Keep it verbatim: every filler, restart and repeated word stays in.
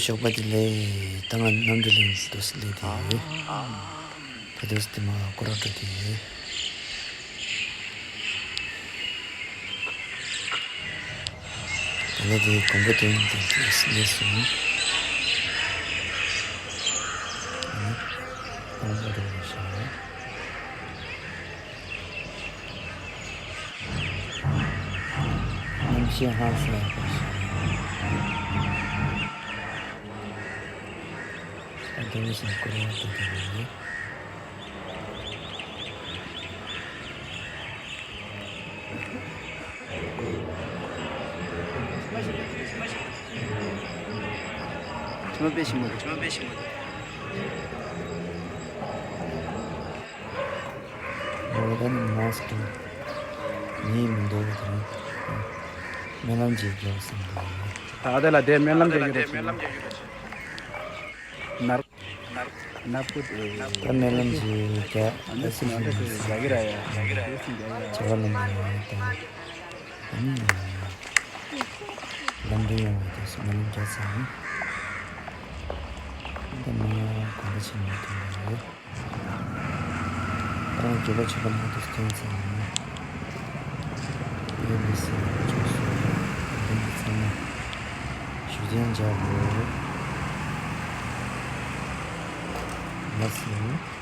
ཞོགས་པ་བདེ་ལེགས། ད་ང་གནམ་གྲུ་གླིང་དུ་སླེབས་ཏེ་ཡོད། ཕ་དུས་དེ་མ་སྐོར་ར་འགྲོ་གི་ཡོད། ད་ལྟ་དེ་དགོན་པ་དེ་དེ་དེ་སླེབས་སོང་། ཨ་ནི་དགོན་པ་རེད་ཤག་གནམ་གཤིས་ཧང་སང་ཡག་པོ་ཞིག་ཨ་དེ་ནས་བྱས་ཀོ་རི་ཡ་དེ་དེ་རེད། ཁྱོད་དཔེ་ཞིམ་པོ་འདུག་ཁྱོད་དཔེ་ཞིམ་པོ་འདུག་འོ་ད་ནི་མོ་སི་ཀོ་མི་མི་འདུག་དེ་རིང་སྨོན་ལམ་བྱེད་རྒྱུ་བསམ་འདུག་ད་ལྟ་ལ་དེ་སྨོན་ལམ་རྒྱག་རྒྱུ་རེད་ཟེར་ནས། ནར་ནར་པོ་དེ་ད་སྨོན་ལམ་གྱི་རྒྱ་ཨ་ནི་ད་སི་ནོ་འདྲ་ཞིག་རྒྱག་གི་ར་ཡ་རྒྱག་གི་ར་ཡ་རྒྱག་གི་ར་ཡ། བྱ་བ་ལ་མ་ཡོང་བ་དང་། ཨ་ནི་ལམ་འགྲོ་ཡོང་བ་དེ་སྨོན་ལམ་རྒྱག་ཚར་ནས། ད་མ་གོམ་པ་ཕྱིན་ནས་ཐོན་པ་རེད། ཁོང་ལ་འགྱོད་པ་བྱེད་པ་མ་གཏོགས་སྐྱོན་ཚང་མ་ཡོད་མི་སྲིད་ཅེས་སོགས་འདི་འདི་ཚང་མ་ཞུ་རྟེན་བྱ་དགོས། ལགས་སོ།